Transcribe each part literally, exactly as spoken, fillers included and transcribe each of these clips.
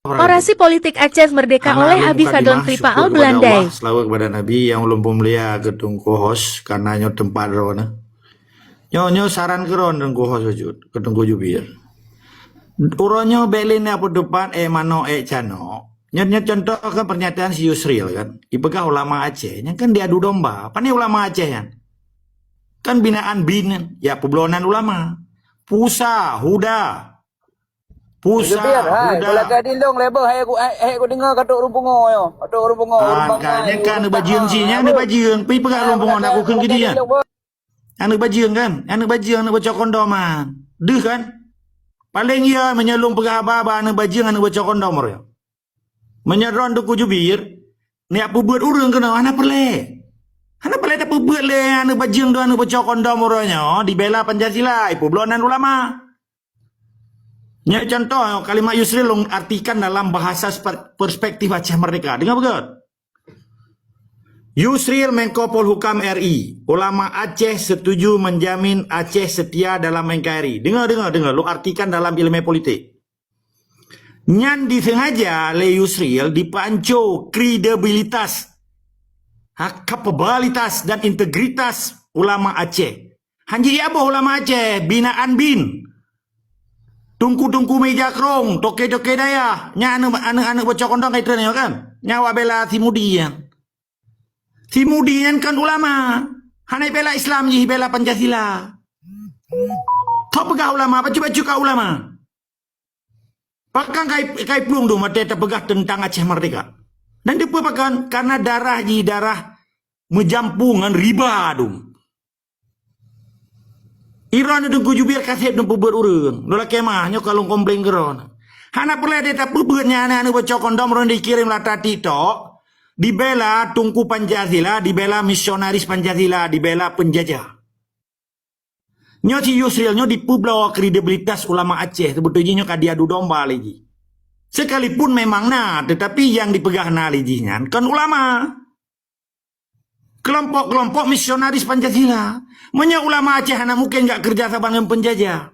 Orasi politik Aceh Merdeka oleh Abi Fadon Kripaal Belandai. Selawat kepada Nabi nyang ulôn peumulia keu Teungku Hos, karena nyoe teumpat droeneuh. Nyoe, nyoe saran keu droeneuh Teungku Hos bacut, keu Teungku Jubir. Uroe nyoe bèk lé na peuteupat, eh, manok, eh, canok. Nyoe, nyoe contoh kan pernyataan si Yusril kan. Ipeugah ulama Aceh. Nyan kan diadu domba. Pane ulama Aceh nyan? Kan binaan bin, ya peublonan ulama. Pusa, Huda. Pusa, Jubir, hai, Huda. Kalau ka dilong lé beuh, hai ku, hai, hai ku dengar katok ureueng pungo nyoe. Katok ureueng pungo, ah, ureueng bangai, kan, nyan kan ureueng aneuk bajeueng taat. Cit, nyan aneuk bajeueng. Pi peugah ureueng pungo nak kukheun keu jih nyan. Aneuk bajeueng kan? Aneuk bajeueng, aneuk baco kondom nyan. Deuh kan? Paléng iya meunyoe lôn peugah haba-haba aneuk bajeueng, aneuk baco kondom uroe nyoe. Meunyoe droen Teungku Jubir, neujak peubeuet ureueng keunoe, hana peureulèe. Hana peureulèe tapeubeuet lé aneuk bajeueng dua aneuk baco kondom uroe nyoe, dibela Pancasila, ipeublonan ulama. Nyoe contoh, kalimat Yusril lôn artikan dalam bahasa spe-, perspektif Aceh Merdeka. Dengar beugöt. Yusril, Menko Polhukam R I, ulama Aceh setuju menjamin Aceh setia dalam N K R I. Dengar, dengar, dengar. Lôn artikan dalam ileumèe politik. Nyan disengaja lé Yusril dipeuanco kredibilitas, ha, kapabilitas dan integritas ulama Aceh. Hanjeuet ya boh ulama Aceh, binaan bin. Teungku-teungku meuja krông, toke-toke dayah. Nyan aneuk, aneuk, aneuk baco kondom ka itrön nyoe kan? Nyan awak bela si Mudi nyan. Si Mudi nyan kan ulama. Hana bela Islam jih, bela Pancasila. Tho peugah ulama, bacut-bacut ka ulama. Pakon kai, kai plueng dum watèe tapeugah teuntang Aceh Merdeka. Dan dipeue pakon? Karena darah jih darah meujampong ngon riba dum. Droeneuh Teungku Jubir ka sép neupeubeuet ureueng. Lôn lakèe meu'ah nyoe ka lôn komplain keu droeneuh. Hana peureulèe tapeubeuet nyan aneuk-aneuk baco kondom droeneuh dikirém atra TikTok, dibela Teungku Pancasila, dibela misionaris Pancasila, dibela penjajah. Nyoe si Yusril nyoe dipeubloe kredibilitas ulama Aceh, seubeutôi jih nyoe ka diadu domba lé jih. Sekalipun memang na, tetapi nyang dipeugah na lé jih nyan kon ulama. Kelompok-kelompok misionaris Pancasila. Meunyoe ulama Aceh hana mungken jak keureuja saban ngon penjajah.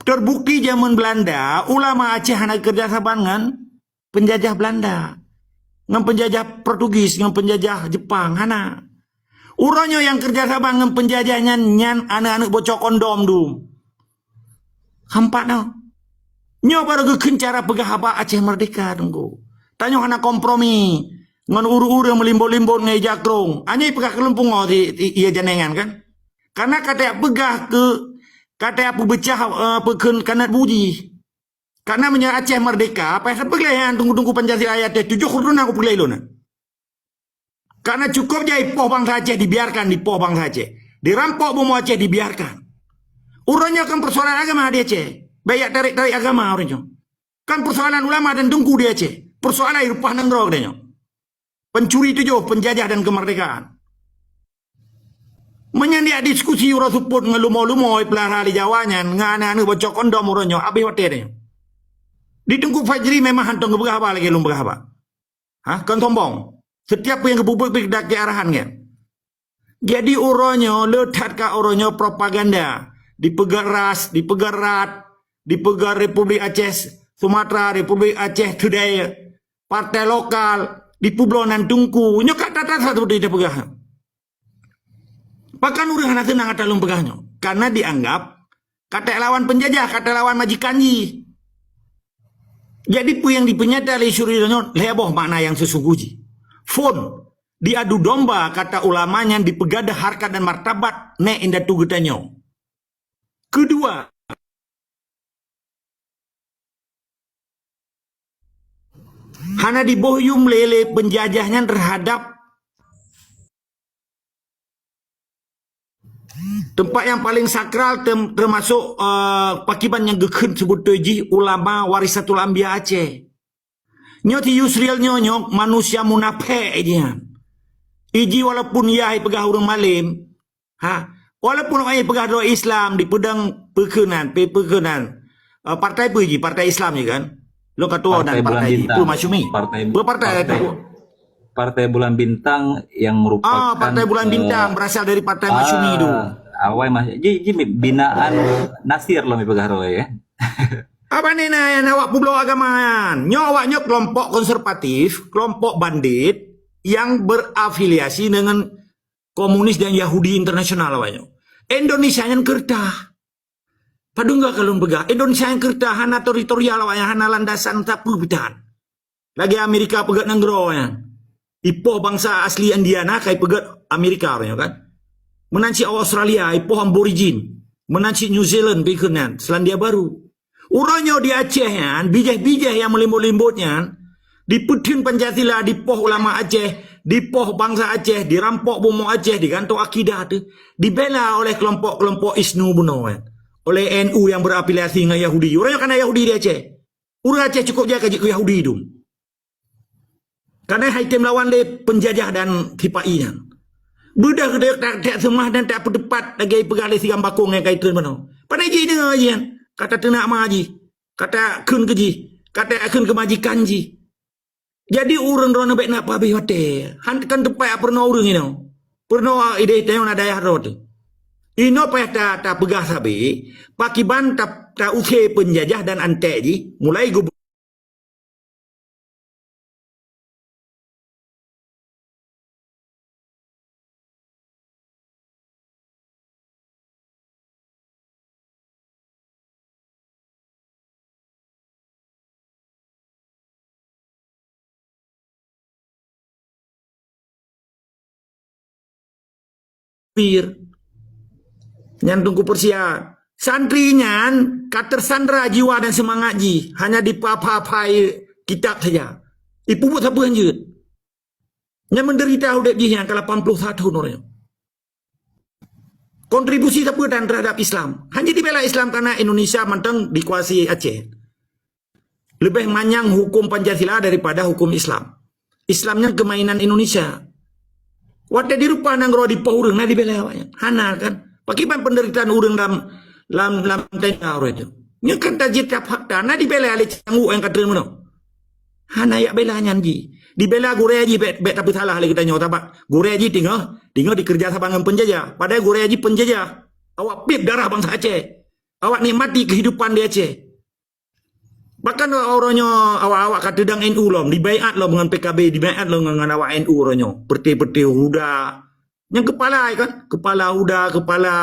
Terbukti jameun Belanda, ulama Aceh hana keureuja saban ngon penjajah Belanda, ngon penjajah Portugis, ngon penjajah Jepang, hana. Uroe nyoe nyang keureuja saban ngon penjajah nyan, nyan aneuk-aneuk baco kondom dum. Hampat nyoe. Nyoe barô geukheun cara peugah haba Aceh Merdeka, Teungku. Tanyoe hana kompromi ngon ureueng-ureueng meulimbot-limbot ngon ija krông. Nyoe peugah keu lôn pungo si, si, iya janengan kan. Karena ka tajak peugah keu, ka tajak peubeucah, eh, peukheun kanat buji. Karena meunyoe Aceh merdeka, apa yang saya peugah yang tunggu-tunggu Pancasila ayat tujuh, khurunan aku peugah lôn. Karena cukup je ipoh bangsa Aceh dibiarkan, dipoh bangsa Aceh. Dirampok bumoe Aceh dibiarkan. Uroe nyoe kan persoalan agama di Aceh. Baik yak tarik-tarik agama uroe nyoe. Kan persoalan ulama dan teungku di Aceh. Persoalan rupa nanggroe dia nyoe. Pencuri tujuh, penjajah dan kemerdekaan. Meunyan yak diskusi uroe seupôt ngon lumo-lumo peulahra di Jawa nyan, ngon aneuk-aneuk baco kondom uroe nyoe, abéh watèe nyoe. Di Teungku Fajri memang hantong geupeugah haba lagèe lôn peugah haba. Ha, kon sombong. Setiap nyang geupeubeuet pih dakek arahan nyan. Jadi uroe nyoe, le that ka uroe nyoe propaganda. Dipeugah ras, dipeugah rat, dipeugah Republik Aceh Sumatra, Republik Aceh Today, partai lokal, dipeubloe nan teungku. Nyoe ka that-that satu dipeugah. Pakon ureueng hana seunang ata lôn peugah nyoe? Karena dianggap ka talawan penjajah, ka talawan majikan jih. Jadi peue nyang dipeunyata lé Yusril nyoe lhèe boh makna nyang seusunggoh jih. Phon, diadu domba kata ulama nyang dipeugadah harkat dan martabat nèk indatu geutanyoe. Keudua, hana diboh yum lé, lé penjajah nyan terhadap teumpat nyang paleng sakral, tem-, teumasok, eh, pakiban nyang geukheun seubeutôi jih ulama warisatul anbiya Aceh. Nyoe si Yusril nyoe, nyoe manusia munafék jih nyan. Iji walaupun yah ipeugah ureueng malém, ha, walaupun awak nyan ipeugah droe Islam, dipeudong peukeunan, pe-, peukeunan. Eh, partai peue jih? Partai Islam jih kan? Lôn ka tuwo dan partai jih, Peue Masyumi? Partai, peue partai, partai, Partai Bulan Bintang yang merupakan, ah, Partai Bulan Bintang berasal dari Partai Masyumi tu. Awai mas-, ji, ji binaan Nasir lom ipeugah droe, ya. Apa ni na yang awak publoe agama nyan? Nyoe awak nyoe kelompok konservatif, kelompok bandit yang berafiliasi dengan komunis dan Yahudi internasional awak nyoe. Indonesia nyan keu reutah. Padum ka lôn peugah, Indonesia nyan keu reutah, hana teritorial awak nyan, hana landasan sapeue pih tan. Lagèe Amerika peugöt nanggroe nyan. Ipoh bansa asli India na kai peugöt Amerika uroe nyoe kan. Meunan cit Australia, ipoh Aborigin. Meunan cit New Zealand, bikeunan, Selandia Baru. Uroe nyoe di Aceh nyan, bijéh-bijéh nyang meulimbot-limbot nyan, dipeutheun Pancasila, dipoh ulama Aceh, dipoh bansa Aceh, dirampok bumoe Aceh, digantoe akidah teuh, dibela oleh kelompok-kelompok ISNU bunoe nyan. Oleh NU yang berafiliasi dengan Yahudi. Uroe nyoe ka na Yahudi di Aceh. Ureueng Aceh cukôp jai ka jeuet keu Yahudi dum. Karena hai tem lawan lé penjajah dan sipa-i nyan. Beudôh geutanyoe tak, tak seumah dan tak peuteupat lagèe peugah lé si Gam Bakong nyang ka itreun bunoe. Pandai jih deungoe jih nyan. Ka tateunak ma jih. Ka takheun keu jih. Ka takheun keu majikan jih. Jadi ureueng droeneuh bèk na peuhabéh watèe. Han kan teumpat peurunoe ureueng inoe. Peurunoe idéh tanyoe na dayah droe teuh. Inoe payah ta, tapeugah sabé, pakiban ta, ta use penjajah dan antek jih, mulai gub- Pir. Nyan Teungku Persia. Santri nyan ka tersandra jiwa dan semangat jih hanya dipapha-phai kitab saja. Ipubuet sapeue hanjeuet. Nyan menderita udép jih nyan ka lapan puluh satu tahun uroe nyoe. Kontribusi sapeue tan terhadap Islam? Hanya dibela Islam karena Indonesia mantong dikuasai Aceh. Leubeh manyang hukum Pancasila daripada hukum Islam. Islam nyan kemainan Indonesia. Watèe direupah nanggroe dipoh ureueng na dibela awaknyan. Hana kan? Pakiban penderitaan ureueng lam, lam, lam tenda uroe nyoe. Nyoe kan tajeuet that fakta, na dibela lé cangguek nyang ka treun meunoe. Hana yak bela nyan jih. Dibela gurèe jih bèk, bèk tapeusalah lé geutanyoe, sabab gurèe jih teungoh, teungoh dikeureuja saban ngon penjajah. Padahai gurèe jih penjajah. Awak piep darah bansa Aceh. Awak nikmati kehidupan di Aceh. Bahkan uroe nyoe awak-awak ka teudong NU lom, dibaiat lom ngon PKB, dibaiat lom ngon, ngon awak NU uroe nyoe. Peureté-peureté HUDA. Nyang keupala kan? Keupala HUDA, keupala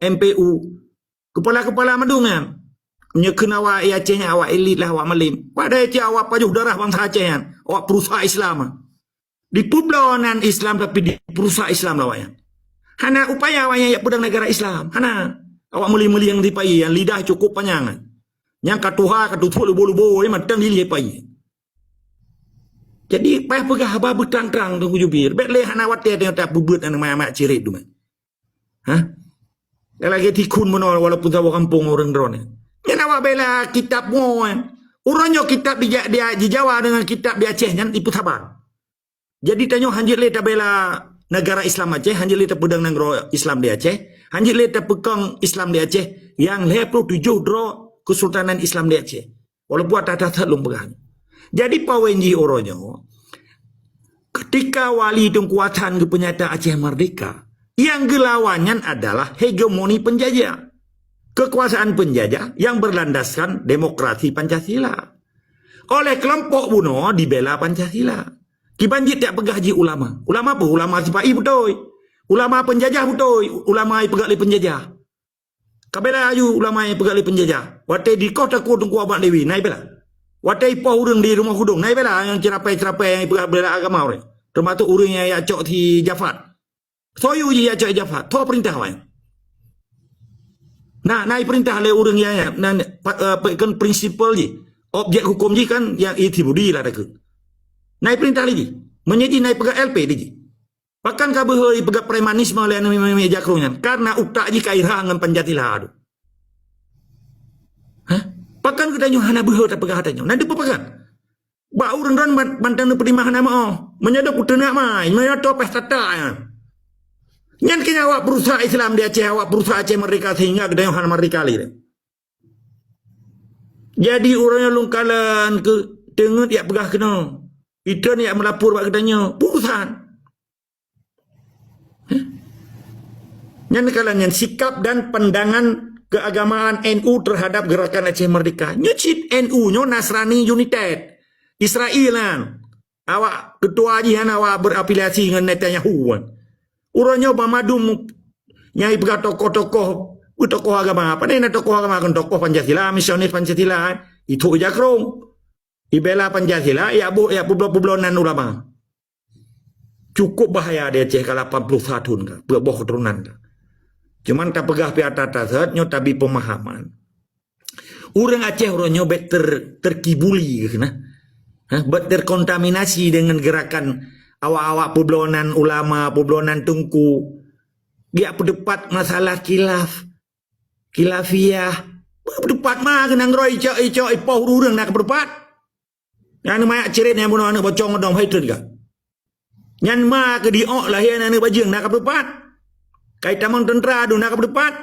MPU. Keupala-keupala mandum nyan. Nyoe kheun awak Aceh nyan, awak elit lah, awak malem. Padahai cit awak pajoh darah bansa Aceh nyan. Awak peurusak Islam. Dipeubloe nan Islam tapi dipeurusak Islam lé awaknyan. Hana upaya awaknyan jak peudong negara Islam. Hana. Awak meuli-meuli nyang sipa-i, nyang lidah cukup panyang. Nyang ka tuha, ka tutuek lubo-lubo, mantong dilèe sipa-i. Jadi, payah peugah haba beutrang-trang Teungku Jubir. Bèk lé hana watèe teunyata peubuet aneuk manyak-manyak cirét dumai. Hah? Lagèe tikhon meunoe walaupun saboh gampông ureueng droeneuh. Nyan awak bela kitab nyoe. Uroe nyoe kitab di Ja-, di, di Jawa dengan kitab di Aceh nyan ipeusaban. Jadi tanyoe hanjeuet lé tabela negara Islam Aceh, hanjeuet lé tapeudong nanggroe Islam di Aceh, hanjeuet lé tapeukong Islam di Aceh nyang lhèe ploh tujoh droe Kesultanan Islam di Aceh. Walaupun atas-atas that lôn peugah. Jadi pawen jih uroe nyoe, ketika Wali Teungku Hasan geupeunyata Aceh merdeka, nyang geulawan nyan adalah hegemoni penjajah. Kekuasaan penjajah yang berlandaskan demokrasi Pancasila. Oleh kelompok bunoe dibela Pancasila. Kiban jih tak peugah jih ulama. Ulama apa? Ulama sipa-i beutôi. Ulama penjajah beutôi. Ulama ipeugah lé penjajah. Ka bela aju ulama nyang peugah lé penjajah. Watèe dikoh takue Teungku Ahmad Dewi, na ibela. Watèe ipoh ureueng di Rumoh Kudong, na ibela nyang ceurapai-ceurapai nyang peugah bela agama ureueng. Teumasok ureueng nyang jak cok si Jafar. Soe yue jih jak cok Jafar, soe peurintah awaknyan? Na, na ipeurintah lé ureueng nyang, na, na, pa-, eh, pe-, kan prinsipal jih. Objek hukum jih kan nyang i si Budi lah takheun. Na ipeurintah lé jih. Meunyoe jih na ipeugah L P lé jih. Pakon ka beuhe ipeugah premanisme lé aneuk miet-miet jakrong nyan? Karena utak jih ka irhah ngon Pancasila tu. Hah? Pakon geutanyoe hana beuhe tapeugah tanyoe? Na teupeue pakon? Bak ureueng droen ban-, bantang neupeutimang hana meu'oh. Meunyoe dok peuteunak mai, meunyoe toh pesta tak nyan. Nyan keuh nyang awak peurusak Islam di Aceh, awak peurusak Aceh merdeka sehingga geutanyoe hana merdeka lé. Jadi uroe nyoe lôn kalon keu teungeut jak peugah keunoe. Itreun jak meulapor bak geutanyoe. Peurusak. Nyan kalon nyan sikap dan pandangan keagamaan N U terhadap gerakan Aceh Merdeka. Nyoe cit N U nyoe Nasrani United. Israel nyan. Awak ketua jih nyan awak berafiliasi ngon Netanyahu kan. Uroe nyoe banmandum nyang ipeugah tokoh-tokoh, beutokoh agama. Apa na tokoh agama kan tokoh Pancasila, misionis Pancasila kan. Itu ija krong. Ibela Pancasila, ya bu, ya publoe-publoe nan ulama. Cukup bahaya di Aceh ka lapan puluh satu ka, peuet boh keturunan ka. Cuman tapeugah pih ata tasat nyoe tabi pemahaman. Ureuëng Aceh uroe nyoe bet ter, terkibuli keuh nah. Ha, bet terkontaminasi dengan gerakan awak-awak peublonan ulama, peublonan teungku. Biak peudeupat masalah khilaf, khilafiyah. Peudeupat ma keuh nanggroe icok-icok ipoh ureuëng na ka peudeupat. Nyan mayak cirit nyang bunoe aneuëk bocong dong hai treun ka. Nyan ma keuh diok lahé aneuëk bajeueng na ka peudeupat. Kai tamong teuntra dum na ka peudeupat.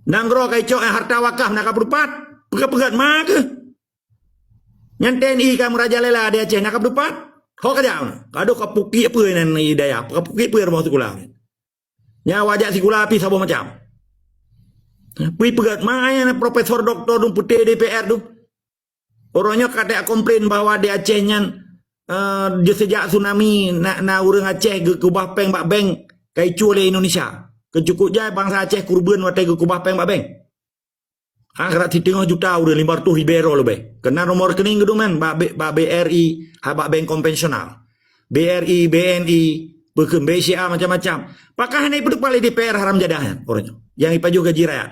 Nanggroe kai cok nyang harta wakaf na ka peudeupat. Peugah-peugah ma keuh. Nyan T N I ka meurajalela di Aceh na ka peudeupat. Ho ka jak. Adoh ka pukiek peue nan i dayah. Ka pukiek peue rumoh sikula. Nyan wajak sikula pih saboh macam. Pui peugah ma nyan profesor doktor dum putéh D P R dum. Uroe nyoe ka teukomplain bahwa di Aceh nyan, eh, di sejak tsunami na, na ureuëng Aceh geukeubah péng bak bank ka icu lé Indonesia. Keucukup jai bansa Aceh keureubeuen watée geukeubah péng bak bank. Akhirat siteungoh juta ureuëng lima ratus ribée droe leubeh. Keunan nomor rekening geudum nyan bak, B- bak B R I, ha bak bank konvensional. B R I, B N I, bukon B C A macam-macam. Pakon hana ipeudeupat lé D P R haram jadah nyan uroe nyoe. Nyang ipajoh gaji rakyat.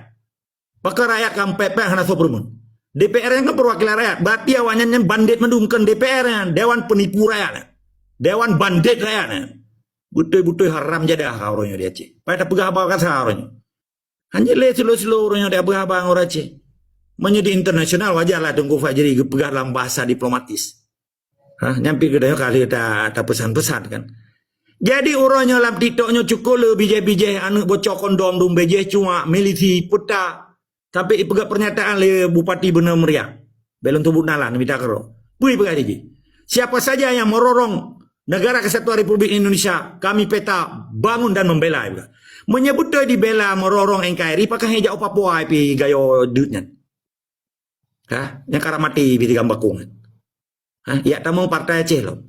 Pakon rakyat ka pek-pek hana soe peureumeun. D P R nyan kan perwakilan rakyat. Berarti awaknyan nyan bandit mandum, kon D P R nyan. Dewan penipu rakyat nyan. Dewan bandit rakyat nyan. Beutôi-beutôi haram jadah ka uroe nyoe di Aceh. Pai tapeugah haba kasa uroe nyoe. Hana lé silo-silo uroe nyoe tapeugah haba ngon ureuëng Aceh. Meunyoe di internasional wajarlah Teungku Fajri geupeugah dalam bahasa diplomatis. Ha, nyan pih geutanyoe ka lheueh ta, tapeusan-peusan kan. Jadi uroe nyoe lam TikTok nyoe cukôp le bijéh-bijéh aneuëk bocor kondom dum bijéh cuak milisi peuta sampai ipeugah pernyataan lé Bupati Beuneumeuria. Belom teubuet nalan mita keudroe. Peue ipeugah dijih? Siapa saja yang merorong Negara Kesatuan Republik Indonesia, kami peta bangun dan membela ipeugah. Meunyoe beutôi dibela merorong N K R I, pakon hana jak u Papua pih gayo deuek nyan. Ha, nyang ka maté pih di Gambakung nyan. Ha, yak tamong partai Aceh lom.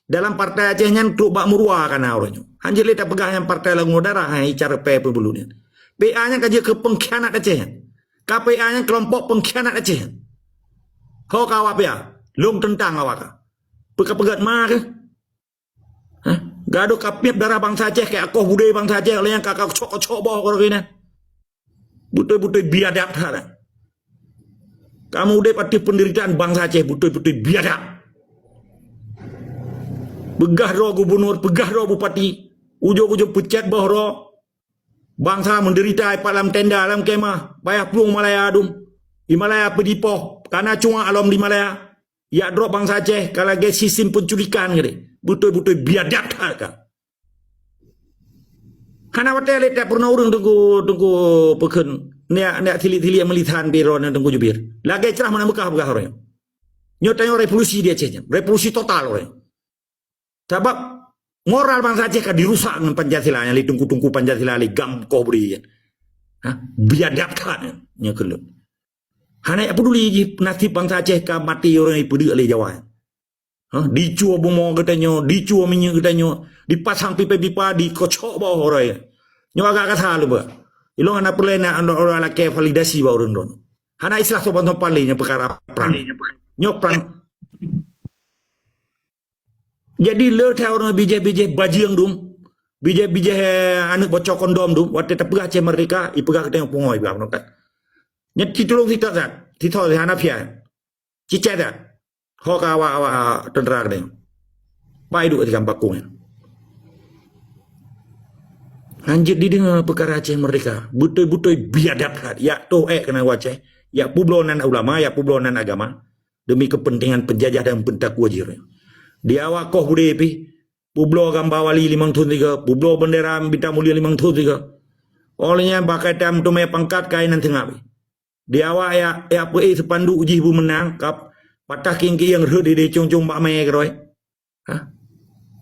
Dalam partai Aceh nyan trok bak meuruwa kana uroe nyoe. Hanjeuet lé tapeugah nyang partai lagoe darah hai cara pé peubulu nyan. P A nyan ka jeuet keu pengkhianat Aceh nyan. K P A nyan kelompok pengkhianat Aceh nyan. Ho ka awak P A, lôn teuntang awak ka. Peuka peugah ma keuh? Ha? Gadoh ka piep darah bansa Aceh, ka akoh budé bansa Aceh, lé nyang ka kocok-kocok boh keuroe nyan. Beutôi-beutôi biadab that. Kamu udép ateueh penderitaan bansa Aceh, beutôi-beutôi biadab. Peugah droe gubunur, peugah droe bupati, ujong-ujong peucet boh droe. Bansa menderita ipat lam tenda, lam kemah, payah plueng Malaya dum. Di Malaya peudipoh, kana cuak alom di Malaya. Yak droe bansa Aceh ka lagée sistem penculikan geude. Beutôi-beutôi biadab that ka. Hana watée lé tak pernah ureuëng teungku, teungku peukheun. Niak, niak silik-silik meulisan biro nyan teungku jubir. Lagée cerah mana Mekah peugah orang. Nyoe tanyoe revolusi di Aceh nyan. Revolusi total orang. Sabab moral bansa Aceh ka dirusak ngon Pancasila nyang lé teungku-teungku Pancasila lé gam koh bri. Ha? Biadab that nyan. Nyoe keuneuk. Hana jak peduli jih nasib bansa Aceh ka maté orang ipeudeuk lé Jawa. Ha, dicue bumoe geutanyoe, dicue minyeuk geutanyoe, dipasang pipa-pipa, dikocok bawah orang. Nyoe agak kasa lubah. Ilong hana peureulée nak orang lakée validasi bak ureuëng droe. Hana islah sopan-sopan lé nyoe peukara prang. Nyoe prang. Jadi le that ureuëng bijéh-bijéh bajeueng dum, bijéh-bijéh aneuëk bocor kondom dum, watée tapeugah Aceh merdeka, ipeugah geutanyoe pungoe ipeugah meunoe kan. Nyan citulông sitoe that, sitoe hana fian. Cicet that. Ho ka awak-awak tentera keudeh. Pai duek di Gambakung nyan. Hanjeuet dideungoe peukara Aceh merdeka. Beutôi-beutôi biadab that. Yak toh ék keunan Aceh. Yak peubloe nan ulama, yak peubloe nan agama. Demi kepentingan penjajah dan peuntakue jih. Di awak koh budé pih. Peubloe gamba wali limong thon sigoe. Peubloe bendera bintang mulia limong thon sigoe. Óh lheueh nyan pakai tam teumé pangkat kain nan teungab. Di awak ya, ya peuék seupanduk jih beumeunang, kap patah kieng-kieng rhot di cong-cong bak mé keudroe. Ha?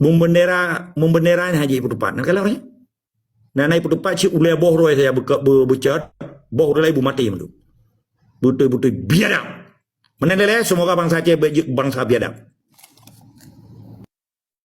Meubendera, meubendera nyan hana jipeutupat. Nah, kalau orang. Na, na ipeutupat cit ulèe boh roi saja beuke-, beu-, beucot, boh roi laén beumaté mandum. Beutôi-beutôi biadab. Meunan lé, semoga bansa Aceh bèk jeuet bansa biadab.